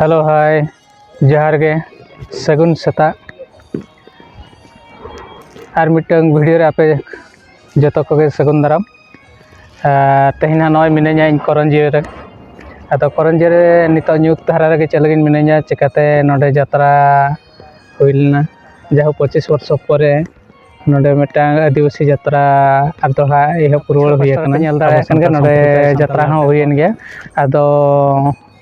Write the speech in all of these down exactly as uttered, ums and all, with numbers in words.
Hello, hi, ᱡᱚᱦᱟᱨ ᱜᱮ, ᱥᱟᱹᱜᱩᱱ ᱥᱮᱛᱟᱜ᱾ ᱟᱨ ᱢᱤᱫᱴᱟᱝ video ᱨᱮ ᱟᱯᱮ ᱡᱚᱛᱚ ᱠᱚᱜᱮ ᱥᱟᱹᱜᱩᱱ ᱫᱟᱨᱟᱢ᱾ ᱟᱨ ᱛᱮᱦᱮᱧ ᱦᱟᱸᱜ ᱱᱚᱜᱼᱚᱭ ᱢᱤᱱᱟᱹᱧᱟ ᱤᱧ ᱠᱚᱨᱚᱧᱡᱤᱭᱟᱹ ᱨᱮ᱾ ᱟᱫᱚ ᱠᱚᱨᱚᱧᱡᱤᱭᱟᱹ ᱨᱮ ᱱᱤᱛᱚᱜ ᱧᱩᱛ ᱫᱷᱟᱨᱟ ᱨᱮᱜᱮ ᱪᱮᱫ ᱞᱟᱹᱜᱤᱫ ᱢᱤᱱᱟᱹᱧᱟ, ᱪᱤᱠᱟᱹᱛᱮ ᱱᱚᱰᱮ ᱡᱟᱛᱨᱟ ᱦᱩᱭ ᱞᱮᱱᱟ, ᱡᱟᱦᱳᱠ ᱯᱚᱸᱪᱤᱥ ᱵᱚᱨᱥᱚ ᱯᱚᱨᱮ ᱱᱚᱰᱮ ᱢᱤᱫᱴᱟᱝ ᱟᱹᱫᱤᱵᱟᱹᱥᱤ ᱡᱟᱛᱨᱟ ᱟᱨ ᱫᱚᱦᱲᱟ ᱮᱦᱚᱵ ᱨᱩᱣᱟᱹᱲ ᱦᱩᱭ ᱟᱠᱟᱱᱟ᱾ ᱧᱮᱞ ᱫᱟᱲᱮᱭᱟᱜ ᱠᱟᱱ ᱜᱮᱭᱟ, ᱱᱚᱰᱮ ᱡᱟᱛᱨᱟ ᱦᱚᱸ ᱦᱩᱭᱮᱱ ᱜᱮᱭᱟ᱾ ᱟᱫᱚ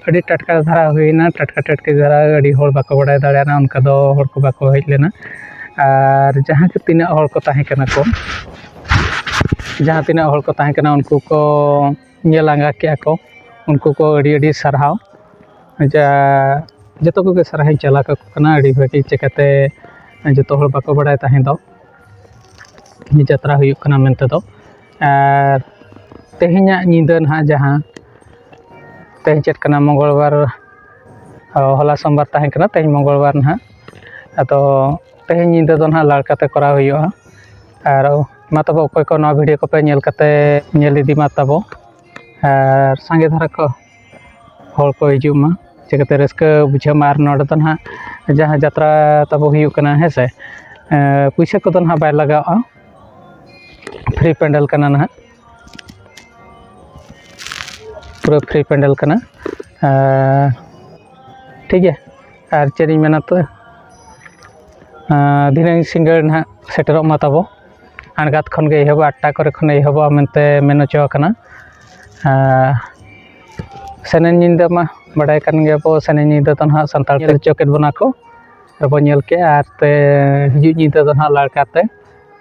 ᱟᱹᱰᱤ ᱴᱟᱴᱠᱟ ᱫᱷᱟᱨᱟ ᱦᱩᱭᱱᱟ, ᱴᱟᱴᱠᱟ ᱴᱟᱴᱠᱤ ᱫᱷᱟᱨᱟ, ᱟᱹᱰᱤ ᱦᱚᱲ ᱵᱟᱠᱚ ᱵᱟᱲᱟᱭ ᱫᱟᱲᱮᱭᱟᱜᱼᱟ, ᱚᱱᱠᱟ ᱫᱚ ᱦᱚᱲ ᱠᱚ ᱵᱟᱠᱚ ᱦᱮᱡ ᱞᱮᱱᱟ᱾ ᱟᱨ ᱡᱟᱦᱟᱸ ᱛᱤᱱᱟᱹᱜ ᱦᱚᱲ ᱠᱚ ᱛᱟᱦᱮᱸ ᱠᱟᱱᱟ ᱠᱚ, ᱡᱟᱦᱟᱸ ᱛᱤᱱᱟᱹᱜ ᱦᱚᱲ ᱠᱚ ᱛᱟᱦᱮᱸ ᱠᱟᱱᱟ, ᱩᱱᱠᱩ ᱠᱚ ᱧᱮᱞ ᱞᱟᱸᱜᱟ ᱠᱮᱜᱼᱟ ᱠᱚ, ᱩᱱᱠᱩ ᱠᱚ ᱟᱹᱰᱤ ᱟᱹᱰᱤ ᱥᱟᱨᱦᱟᱣ᱾ ᱡᱟ, ᱡᱚᱛᱚ ᱠᱚᱜᱮ ᱥᱟᱨᱦᱟᱣᱤᱧ ᱪᱟᱞ ᱟᱠᱚ ᱠᱟᱱᱟ, ᱟᱹᱰᱤ ᱵᱷᱟᱹᱜᱤ᱾ ᱪᱤᱠᱟᱹᱛᱮ ᱡᱚᱛᱚ ᱦᱚᱲ ᱵᱟᱠᱚ ᱵᱟᱲᱟᱭ ᱛᱟᱦᱮᱸ ᱫᱚ ᱡᱟᱛᱨᱟ ᱦᱩᱭᱩᱜ ᱠᱟᱱᱟ ᱢᱮᱱᱛᱮ ᱫᱚ᱾ ᱟᱨ ᱛᱮᱦᱮᱧᱟᱜ ᱧᱤᱫᱟᱹ ᱱᱟᱦᱟᱜ, ᱡᱟᱦᱟᱸ ᱛᱮᱦᱮᱧ ᱪᱮᱫ ᱠᱟᱱᱟ, ᱢᱚᱝᱜᱚᱞᱵᱟᱨ, ᱚ, ᱦᱚᱞᱟ ᱥᱳᱢᱵᱟᱨ ᱛᱟᱦᱮᱸ ᱠᱟᱱᱟ, ᱛᱮᱦᱮᱧ ᱢᱚᱝᱜᱚᱞᱵᱟᱨ ᱱᱟᱦᱟᱜ᱾ ᱟᱫᱚ ᱛᱮᱦᱮᱧ ᱧᱤᱫᱟᱹ ᱫᱚ ᱱᱟᱦᱟᱜ ᱞᱟᱲᱠᱟᱛᱮ ᱠᱚᱨᱟᱣ ᱦᱩᱭᱩᱜᱼᱟ᱾ ᱟᱨ ᱢᱟ ᱛᱚᱵᱮ, ᱚᱠᱚᱭ ᱠᱚ ᱱᱚᱣᱟ video ᱠᱚᱯᱮ ᱧᱮᱞ ᱠᱟᱛᱮ ᱧᱮᱞ ᱤᱫᱤ ᱢᱟ ᱛᱟᱵᱚ, ᱟᱨ ᱥᱟᱸᱜᱮ ᱫᱷᱟᱨᱟ ᱠᱚ ᱦᱚᱲ ᱠᱚ ᱦᱤᱡᱩᱜ ᱢᱟ, ᱪᱤᱠᱟᱹᱛᱮ ᱨᱟᱹᱥᱠᱟᱹ ᱵᱩᱡᱷᱟᱹᱜ ᱢᱟ᱾ ᱟᱨ ᱱᱚᱰᱮ ᱫᱚ ᱱᱟᱦᱟᱜ ᱡᱟᱦᱟᱸ ᱡᱟᱛᱨᱟ ᱛᱟᱵᱚ ᱦᱩᱭᱩᱜ ᱠᱟᱱᱟ, ᱦᱮᱸ ᱥᱮ, ᱮᱸ, ᱯᱩᱭᱥᱟᱹ ᱠᱚᱫᱚ ᱱᱟᱦᱟᱜ ᱵᱟᱭ ᱞᱟᱜᱟᱜᱼᱟ, free ᱯᱮᱱᱰᱮᱞ ᱠᱟᱱᱟ ᱱᱟᱦᱟᱜ, ᱯᱩᱨᱟᱹ free ᱯᱮᱱᱰᱮᱞ ᱠᱟᱱᱟ᱾ ᱮᱸ, ᱴᱷᱤᱠ ᱜᱮᱭᱟ, ᱟᱨ ᱪᱮᱫ ᱤᱧ ᱢᱮᱱᱟ ᱛᱚ, ᱮᱸ, ᱫᱷᱤᱱᱟᱹᱝ ᱥᱤᱸᱜᱟᱹᱲ ᱱᱟᱦᱟᱜ ᱥᱮᱴᱮᱨᱚᱜ ᱢᱟ ᱛᱟᱵᱚ᱾ ᱟᱬᱜᱟᱛ ᱠᱷᱚᱱ ᱜᱮ ᱮᱦᱚᱵᱚᱜᱼᱟ, ᱟᱴᱴᱟ ᱠᱚᱨᱮ ᱠᱷᱚᱱ ᱮᱦᱚᱵᱚᱜᱼᱟ ᱢᱮᱱᱛᱮ ᱢᱮᱱ ᱦᱚᱪᱚ ᱟᱠᱟᱱᱟ᱾ ᱟᱨ ᱥᱮᱱᱮᱱ ᱧᱤᱫᱟᱹ ᱢᱟ ᱵᱟᱰᱟᱭ ᱠᱟᱱ ᱜᱮᱭᱟ ᱵᱚ, ᱥᱮᱱᱮᱱ ᱧᱤᱫᱟᱹ ᱫᱚ ᱱᱟᱦᱟᱜ ᱥᱟᱱᱛᱟᱲ ᱧᱮᱞ ᱦᱚᱪᱚ ᱠᱮᱫ ᱵᱚᱱᱟ ᱠᱚ, ᱟᱨ ᱵᱚ ᱧᱮᱞ ᱠᱮᱜᱼᱟ᱾ ᱟᱨ ᱛᱮ ᱦᱤᱡᱩᱜ ᱧᱤᱫᱟᱹ ᱫᱚ ᱱᱟᱦᱟᱜ ᱞᱟᱲᱠᱟ ᱛᱮ᱾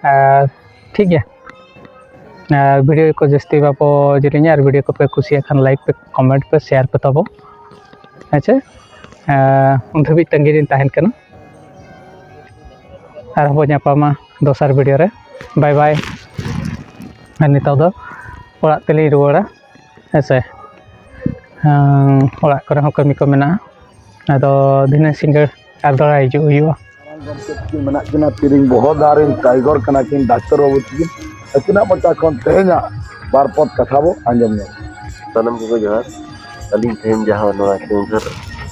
ᱟᱨ ᱴᱷᱤᱠ ᱜᱮᱭᱟ, ᱟᱨ video ᱠᱚ ᱡᱟᱹᱥᱛᱤ ᱵᱟᱵᱚ ᱡᱮᱞᱮᱧᱟ, ᱟᱨ video ᱠᱚᱯᱮ ᱠᱩᱥᱤᱭᱟᱜ ᱠᱷᱟᱱ like ᱯᱮ, comment ᱯᱮ, share ᱯᱮ ᱛᱟᱵᱚ, ᱦᱮᱸ ᱪᱮ? ᱟᱨ ᱩᱱ ᱫᱷᱟᱹᱵᱤᱡ ᱛᱟᱺᱜᱤ ᱨᱤᱧ ᱛᱟᱦᱮᱱ ᱠᱟᱱᱟ᱾ ᱟᱨᱦᱚᱸ ᱵᱚ ᱧᱟᱯᱟᱢᱟ ᱫᱚᱥᱟᱨ video ᱨᱮ᱾ Bye bye᱾ ᱟᱨ ᱱᱤᱛᱚᱜ ᱫᱚ ᱚᱲᱟᱜ ᱛᱮᱞᱤᱧ ᱨᱩᱣᱟᱹᱲᱟ, ᱦᱮᱸ ᱥᱮ᱾ ᱦᱮᱸ, ᱚᱲᱟᱜ ᱠᱚᱨᱮ ᱦᱚᱸ ᱠᱟᱹᱢᱤ ᱠᱚ ᱢᱮᱱᱟᱜᱼᱟ᱾ ᱟᱫᱚ ᱫᱷᱤᱱᱟᱹᱝ ᱥᱤᱸᱜᱟᱹᱲ ᱟᱨ ᱫᱚᱦᱲᱟ ᱦᱤᱡᱩᱜ ᱦᱩᱭᱩᱜᱼᱟ᱾ ᱢᱟᱨᱟᱝ ᱜᱚᱢᱠᱮ ᱛᱟᱹᱠᱤᱱ ᱢᱮᱱᱟᱜ ᱠᱤᱱᱟ ᱛᱤᱨᱤᱧ ᱵᱚᱦᱚᱜ ᱫᱟᱨᱮᱧ ᱴᱟᱭᱜᱚᱨ ᱠᱟᱱᱟ ᱠᱤᱱ ᱰᱟᱠᱛᱟᱨ ᱵᱟᱹᱵᱩ ᱛᱟᱹᱠᱤᱱ᱾ ᱟᱹᱠᱤᱱᱟᱜ ᱢᱚᱪᱟ ᱠᱷᱚᱱ ᱛᱮᱦᱮᱧᱟᱜ ᱵᱟᱨ ᱯᱚᱫ ᱠᱟᱛᱷᱟ ᱵᱚ ᱟᱸᱡᱚᱢ ᱧᱚᱜ᱾ ᱥᱟᱱᱟᱢ ᱠᱚᱜᱮ ᱡᱚᱦᱟᱨ᱾ ᱟᱹᱞᱤᱧ ᱛᱮᱦᱮᱧ ᱡᱟᱦᱟᱸ ᱱᱚᱣᱟ ᱠᱮᱣᱚᱱᱡᱷᱚᱨ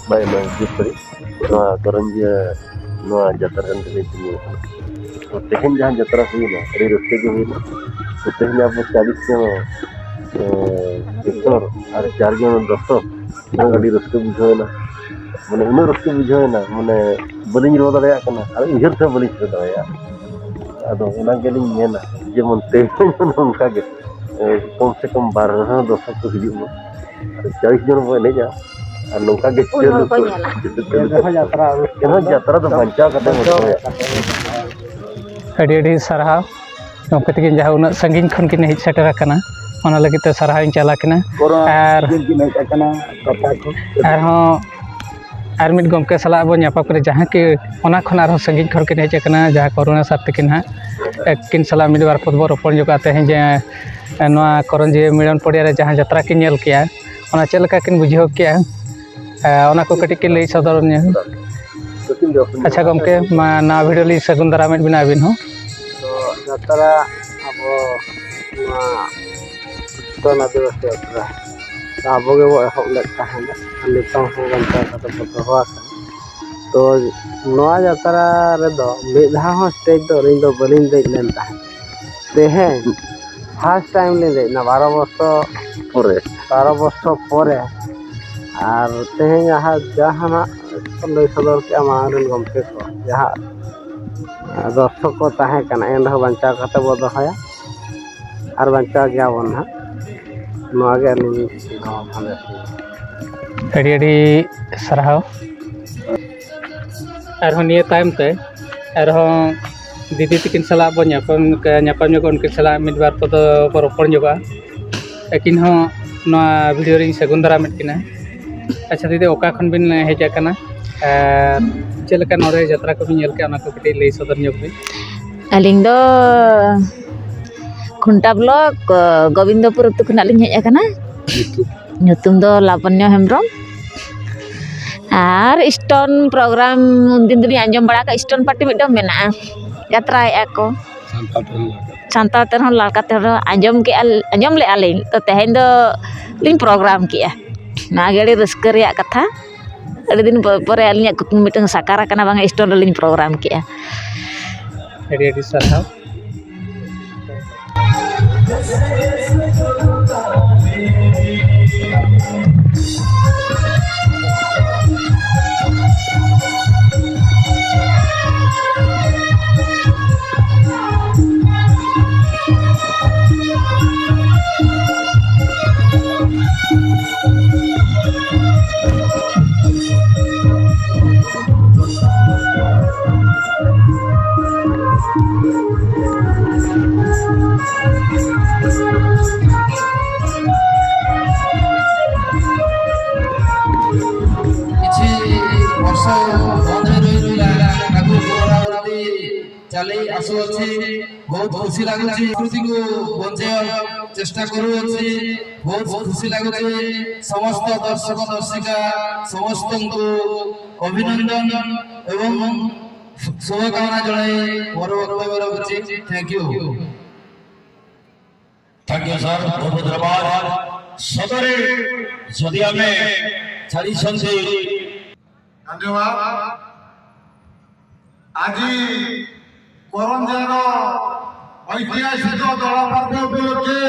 ᱵᱟᱭ ᱮᱢᱟ ᱦᱤᱡᱩᱜ ᱛᱟᱹᱨᱤᱠᱷ ᱱᱚᱣᱟ ᱠᱚᱨᱚᱱ ᱡᱮ ᱱᱚᱣᱟ ᱡᱟᱛᱨᱟ ᱨᱮᱱ ᱛᱮᱜᱮ ᱛᱤᱸᱜᱩ ᱟᱠᱟᱱᱟ᱾ ᱛᱚ ᱛᱮᱦᱮᱧ ᱡᱟᱦᱟᱸ ᱡᱟᱛᱨᱟ ᱦᱩᱭᱱᱟ, ᱟᱹᱰᱤ ᱨᱟᱹᱥᱠᱟᱹ ᱜᱮ ᱦᱩᱭᱱᱟ᱾ ᱛᱚ ᱛᱮᱦᱮᱧ ᱟᱵᱚ ᱪᱟᱞᱤᱥ ᱡᱚᱱ, ᱮ, ᱮᱠᱴᱚᱨ ᱟᱨ ᱪᱟᱨ ᱡᱚᱱ ᱫᱚᱨᱥᱚᱠ, ᱟᱹᱰᱤ ᱨᱟᱹᱥᱠᱟᱹ ᱵᱩᱡᱷᱟᱹᱣ ᱮᱱᱟ᱾ ᱢᱟᱱᱮ ᱩᱱᱟᱹᱜ ᱨᱟᱹᱥᱠᱟᱹ ᱵᱩᱡᱷᱟᱹᱣ ᱮᱱᱟ, ᱢᱟᱱᱮ ᱵᱟᱹᱞᱤᱧ ᱨᱚᱲ ᱫᱟᱲᱮᱭᱟᱜ ᱠᱟᱱᱟ ᱟᱨ ᱩᱭᱦᱟᱹᱨ ᱛᱮᱦᱚᱸ ᱵᱟᱹᱞᱤᱧ ᱥᱮᱴᱮᱨ ᱫᱟᱲᱮᱭᱟᱜᱼᱟ᱾ ᱟᱫᱚ ᱚᱱᱟ ᱜᱮᱞᱤᱧ ᱢᱮᱱᱟ, ᱡᱮᱢᱚᱱ ᱛᱮᱦᱮᱧ ᱱᱚᱝᱠᱟ ᱜᱮ, ᱮ, ᱠᱚᱢ ᱥᱮ ᱠᱚᱢ ᱵᱟᱨ ᱦᱚᱸ ᱫᱚᱨᱥᱚᱠ ᱠᱚ ᱦᱤᱡᱩᱜ ᱢᱟ᱾ ᱟᱨ ᱪᱟᱞᱤᱥ ᱡᱚᱱ ᱵᱚᱱ ᱮᱱᱮᱡᱼᱟ ᱟᱨ ᱱᱚᱝᱠᱟ ᱜᱮ ᱦᱩᱭ ᱦᱚᱸᱠᱚ ᱧᱮᱞᱟ᱾ ᱡᱟᱛᱨᱟ ᱚᱱᱩᱥᱴᱷᱟᱱ ᱮᱱᱦᱚᱸ ᱫᱚ ᱡᱟᱛᱨᱟ ᱫᱚ ᱵᱟᱧᱪᱟᱣ ᱠᱟᱛᱮ ᱵᱚᱱ ᱫᱚᱦᱚᱭᱟ᱾ ᱟᱹᱰᱤ ᱟᱹᱰᱤ ᱥᱟᱨᱦᱟᱣ ᱜᱚᱢᱠᱮ ᱛᱟᱹᱠᱤᱱ, ᱡᱟᱦᱟᱸ ᱩᱱᱟᱹᱜ ᱥᱟᱺᱜᱤᱧ ᱠᱷᱚᱱ ᱠᱤᱱ ᱦᱮᱡ ᱥᱮᱴᱮᱨ ᱟᱠᱟᱱᱟ, ᱚᱱᱟ ᱞᱟᱹᱜᱤᱫ ᱛᱮ ᱥᱟᱨᱦᱟᱣ ᱤᱧ ᱪᱟᱞ ᱟᱠᱤᱱᱟ᱾ ᱠᱚᱨᱳᱱᱟ ᱟᱨ ᱥᱤᱡᱤᱱ ᱠᱤᱱ ᱦᱮᱡ ᱟᱠᱟᱱᱟ, ᱠᱟᱛᱷᱟ ᱠᱚ᱾ ᱟᱨᱦᱚᱸ ᱟᱨ ᱢᱤᱫ ᱜᱚᱢᱠᱮ ᱥᱟᱞᱟᱜ ᱵᱚᱱ ᱧᱟᱯᱟᱢ ᱠᱟᱱᱟ, ᱡᱟᱦᱟᱸ ᱠᱤ ᱚᱱᱟ ᱠᱷᱚᱱ ᱟᱨᱦᱚᱸ ᱥᱟᱺᱜᱤᱧ ᱠᱷᱚᱱ ᱠᱤᱱ ᱦᱮᱡ ᱟᱠᱟᱱᱟ, ᱡᱟᱦᱟᱸ ᱠᱚᱨᱩᱬᱟ ᱥᱟᱨ ᱛᱟᱹᱠᱤᱱ ᱦᱟᱸᱜ᱾ ᱟᱹᱠᱤᱱ ᱥᱟᱞᱟᱜ ᱢᱤᱫ ᱵᱟᱨ ᱯᱚᱫ ᱵᱚᱱ ᱨᱚᱯᱚᱲ ᱧᱚᱜᱚᱜᱼᱟ ᱛᱮᱦᱮᱧ, ᱡᱮ ᱱᱚᱣᱟ ᱠᱚᱨᱚᱱᱡᱤᱭᱟᱹ ᱢᱤᱞᱚᱱ ᱯᱚᱲᱤᱭᱟ ᱨᱮ ᱡᱟᱦᱟᱸ ᱡᱟᱛᱨᱟ ᱠᱤᱱ ᱧᱮᱞ ᱠᱮᱜᱼᱟ, ᱚᱱᱟ ᱪᱮᱫ ᱞᱮᱠᱟ ᱠᱤᱱ ᱵᱩᱡᱷᱟᱹᱣ ᱠᱮᱜᱼᱟ, ᱚᱱᱟ ᱠᱚ ᱠᱟᱹᱴᱤᱡ ᱠᱤᱱ ᱞᱟᱹᱭ ᱥᱚᱫᱚᱨ ᱧᱚᱜ᱾ ᱟᱪᱪᱷᱟ ᱜᱚᱢᱠᱮ, ᱢᱟ ᱱᱟᱣᱟ ᱵᱷᱤᱰᱤᱭᱳ ᱞᱤᱧ ᱥᱟᱹᱜᱩᱱ ᱫᱟᱨᱟᱢᱮᱫ ᱵᱮᱱᱟ ᱟᱹᱵᱤᱱ ᱦᱚᱸ᱾ ᱛᱚ ᱡᱟᱛᱨᱟ ᱟᱵᱚ ᱱᱚᱣᱟ ᱥᱤᱛᱚᱱ ᱟᱹᱫᱤᱵᱟᱹᱥᱤ ᱡᱟᱛᱨᱟ ᱟᱵᱚ ᱜᱮᱵᱚ ᱮᱦᱚᱵ ᱞᱮᱫ ᱛᱟᱦᱮᱸᱫ, ᱟᱨ ᱱᱤᱛᱚᱝ ᱦᱚᱸ ᱵᱟᱧᱪᱟᱣ ᱠᱟᱛᱮ ᱵᱚ ᱫᱚᱦᱚ ᱟᱠᱟᱫᱟ᱾ ᱛᱚ ᱱᱚᱣᱟ ᱡᱟᱛᱨᱟ ᱨᱮᱫᱚ ᱢᱤᱫ ᱫᱷᱟᱣ ᱦᱚᱸ ᱥᱴᱮᱡᱽ ᱫᱚ ᱟᱹᱞᱤᱧ ᱫᱚ ᱵᱟᱹᱞᱤᱧ ᱫᱮᱡ ᱞᱮᱱ ᱛᱟᱦᱮᱸᱫ᱾ ᱛᱮᱦᱮᱧ ᱯᱷᱟᱥᱴ ᱴᱟᱭᱤᱢ ᱞᱤᱧ ᱫᱮᱡ ᱮᱱᱟ, ᱵᱟᱨᱚ ᱵᱚᱪᱷᱚᱨ ᱯᱚᱨᱮ᱾ ᱵᱟᱨᱚ ᱵᱚᱪᱷᱚᱨ ᱯᱚᱨᱮ᱾ ᱟᱨ ᱛᱮᱦᱮᱧ ᱡᱟᱦᱟᱸ ᱡᱟᱦᱟᱱᱟᱜ ᱠᱚ ᱞᱟᱹᱭ ᱥᱚᱫᱚᱨ ᱠᱮᱜᱼᱟ ᱢᱟᱲᱟᱝ ᱨᱮᱱ ᱜᱚᱢᱠᱮ ᱠᱚ, ᱡᱟᱦᱟᱸ ᱫᱚᱨᱥᱚᱠ ᱠᱚ ᱛᱟᱦᱮᱸ ᱠᱟᱱᱟ, ᱮᱱ ᱨᱮᱦᱚᱸ ᱵᱟᱧᱪᱟᱣ ᱠᱟᱛᱮ ᱵᱚ ᱫᱚᱦᱚᱭᱟ ᱟᱨ ᱵᱟᱧᱪᱟᱣ ᱜᱮᱭᱟᱵᱚᱱ ᱱᱟᱦᱟᱜ᱾ ᱱᱚᱣᱟ ᱜᱮ ᱟᱹᱞᱤᱧ ᱫᱚ ᱵᱷᱟᱞᱮ᱾ ᱟᱹᱰᱤ ᱟᱹᱰᱤ ᱥᱟᱨᱦᱟᱣ᱾ ᱟᱨᱦᱚᱸ ᱱᱤᱭᱟᱹ ᱛᱟᱭᱚᱢ ᱛᱮ ᱟᱨᱦᱚᱸ ᱫᱤᱫᱤ ᱛᱟᱹᱠᱤᱱ ᱥᱟᱞᱟᱜ ᱵᱚᱱ ᱧᱟᱯᱟᱢ, ᱧᱟᱯᱟᱢ ᱧᱚᱜᱚᱜᱼᱟ, ᱩᱱᱠᱤᱱ ᱥᱟᱞᱟᱜ ᱢᱤᱫ ᱵᱟᱨ ᱠᱚᱫᱚ ᱵᱚ ᱨᱚᱯᱚᱲ ᱧᱚᱜᱚᱜᱼᱟ᱾ ᱟᱹᱠᱤᱱ ᱦᱚᱸ ᱱᱚᱣᱟ ᱵᱷᱤᱰᱤᱭᱳ ᱨᱤᱧ ᱥᱟᱹᱜᱩᱱ ᱫᱟᱨᱟᱢᱮᱫ ᱠᱤᱱᱟ᱾ ᱟᱪᱪᱷᱟ ᱫᱤᱫᱤ, ᱚᱠᱟ ᱠᱷᱚᱱ ᱵᱤᱱ ᱦᱮᱡ ᱟᱠᱟᱱᱟ ᱟᱨ ᱪᱮᱫ ᱞᱮᱠᱟ ᱱᱚᱰᱮ ᱡᱟᱛᱨᱟ ᱠᱚᱵᱤᱱ ᱧᱮᱞ ᱠᱮᱜᱼᱟ, ᱚᱱᱟ ᱠᱚ ᱠᱟᱹᱴᱤᱡ ᱞᱟᱹᱭ ᱥᱚᱫᱚᱨ ᱧᱚᱜ ᱵᱤᱱ᱾ ᱟᱹᱞᱤᱧ ᱫᱚ ᱠᱷᱩᱱᱴᱟ ᱵᱞᱚᱠ, ᱜᱳᱵᱤᱱᱫᱚᱯᱩᱨ ᱟᱹᱛᱩ ᱠᱷᱚᱱᱟᱜ ᱞᱤᱧ ᱦᱮᱡ ᱟᱠᱟᱱᱟ᱾ ᱧᱩᱛᱩᱢ ᱫᱚ ᱞᱟᱵᱚᱱᱭᱚ ᱦᱮᱢᱵᱨᱚᱢ᱾ ᱟᱨ ᱥᱴᱳᱱ ᱯᱨᱳᱜᱨᱟᱢ ᱩᱱᱫᱤᱱ ᱫᱚᱞᱤᱧ ᱟᱸᱡᱚᱢ ᱵᱟᱲᱟ ᱟᱠᱟᱫ, ᱥᱴᱳᱱ ᱯᱟᱨᱴᱤ ᱢᱤᱫᱴᱟᱝ ᱢᱮᱱᱟᱜᱼᱟ ᱡᱟᱛᱨᱟᱭᱮᱫᱼᱟ ᱠᱚ᱾ ᱥᱟᱱᱛᱟᱲ ᱛᱮᱦᱚᱸ ᱞᱟᱲᱠᱟ ᱛᱮᱦᱚᱸ ᱟᱸᱡᱚᱢ ᱠᱮᱜᱼᱟ, ᱟᱸᱡᱚᱢ ᱞᱮᱜᱼᱟ ᱞᱤᱧ᱾ ᱛᱚ ᱛᱮᱦᱮᱧ ᱫᱚ ᱞᱤᱧ ᱯᱨᱳᱜᱨᱟᱢ ᱠᱮᱜᱼᱟ᱾ ᱱᱚᱣᱟ ᱜᱮ ᱟᱹᱰᱤ ᱨᱟᱹᱥᱠᱟᱹ ᱨᱮᱭᱟᱜ ᱠᱟᱛᱷᱟ᱾ ᱟᱹᱰᱤ ᱫᱤᱱ ᱯᱚ- ᱯᱚᱨᱮ ᱟᱹᱞᱤᱧᱟᱜ ᱠᱩᱠᱢᱩ ᱢᱤᱫᱴᱟᱝ ᱥᱟᱠᱟᱨ ᱟᱠᱟᱱᱟ, ᱵᱟᱝ ᱥᱴᱳᱱ ᱨᱮᱞᱤᱧ ᱯᱨᱳᱜᱨᱟᱢ ᱠᱮᱜᱼᱟ᱾ ᱟᱹᱰᱤ ᱟᱹᱰᱤ ᱥᱟᱨᱦᱟᱣ᱾ କିଛି ବର୍ଷ ବନ୍ଦ ହେଇ ରହିଥିଲା, ତାକୁ ପୁନରାବୃତ୍ତି ଚାଲି ଆସୁଅଛି। ବହୁତ ଖୁସି ଲାଗୁଛି, ସଂସ୍କୃତିକୁ ବଞ୍ଚେଇବା ଚେଷ୍ଟା କରୁଅଛି। ବହୁତ ଖୁସି ଲାଗୁଛି। ସମସ୍ତ ଦର୍ଶକ ଦର୍ଶିକା ସମସ୍ତଙ୍କୁ ଅଭିନନ୍ଦନ ଏବଂ ଶୁଭକାମନା ଜଣାଇ ମୋର ବକ୍ତବ୍ୟ ରଖୁଛି। Thank you. Thank you sir, ବହୁତ ବହୁତ ଧନ୍ୟବାଦ। ସତରେ ଯଦି ଆମେ ଚାଲିଛନ୍ତି ଧନ୍ୟବାଦ। ଆଜି କରଞ୍ଜିଆର ଐତିହାସିକ ଦୋଳ ପର୍ବ ଉପଲକ୍ଷେ